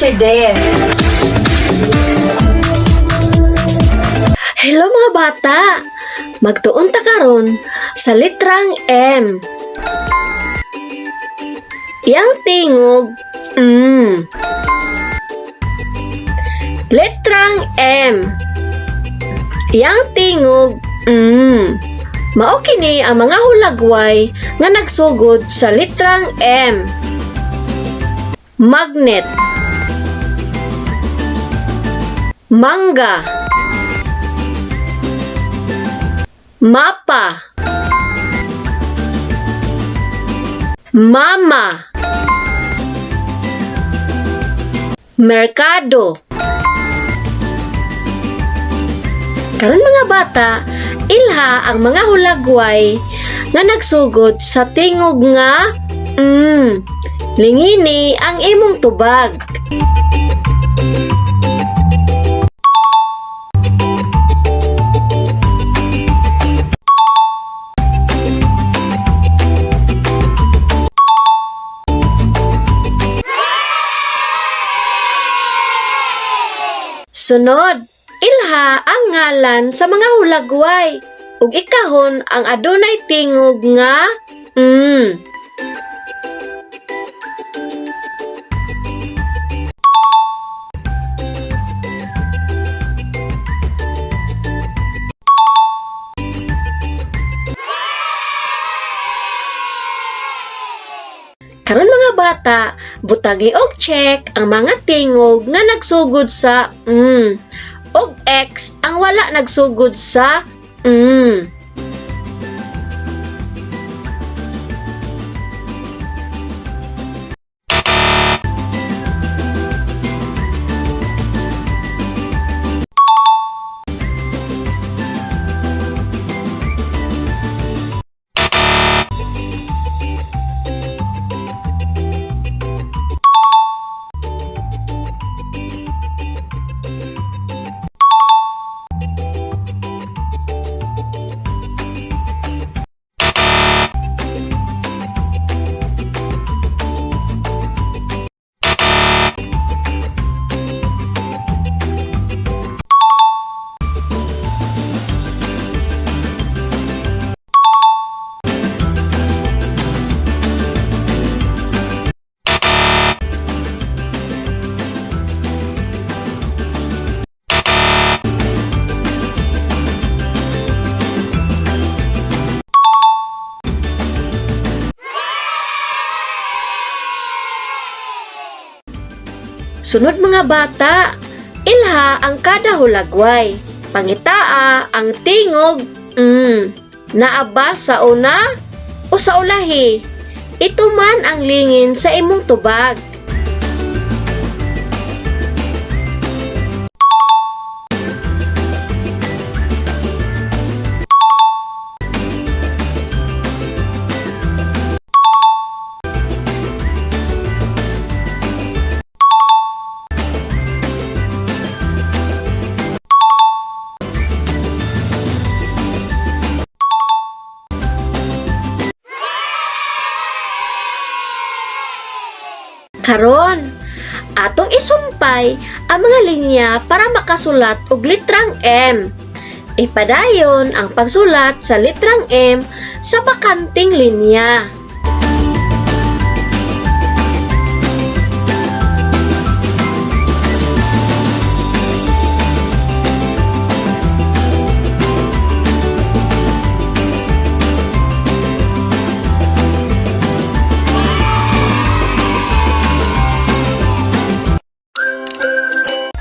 Teacher Dare. Hello, mga bata! Magtuon ta karon sa litrang M. Yang tingog M. Litrang M. Yang tingog M. Mao kini ang mga hulagway nga nagsugod sa litrang M. Magnet, mangga, mapa, mama, merkado. Karon, mga bata, ilha ang mga hulagway nga nagsugod sa tingog nga mm. Lingini ang imong tubag. Sunod, ilha ang ngalan sa mga hulagway ug ikahon ang adunay tingog nga mm. Karon, mga bata, butangi og check ang mga tingog nga nagsugod sa mm ug X ang wala nagsugod sa mm. Sunod, mga bata, ilha ang kada hulagway. Pangitaa ang tingog mm. Naa ba sa una o sa ulahi? Ito man ang lingin sa imong tubag. Karon, atong isumpay ang mga linya para makasulat og litrang M. Ipadayon ang pagsulat sa litrang M sa bakanting linya.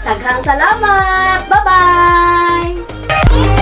Daghang salamat! Bye-bye!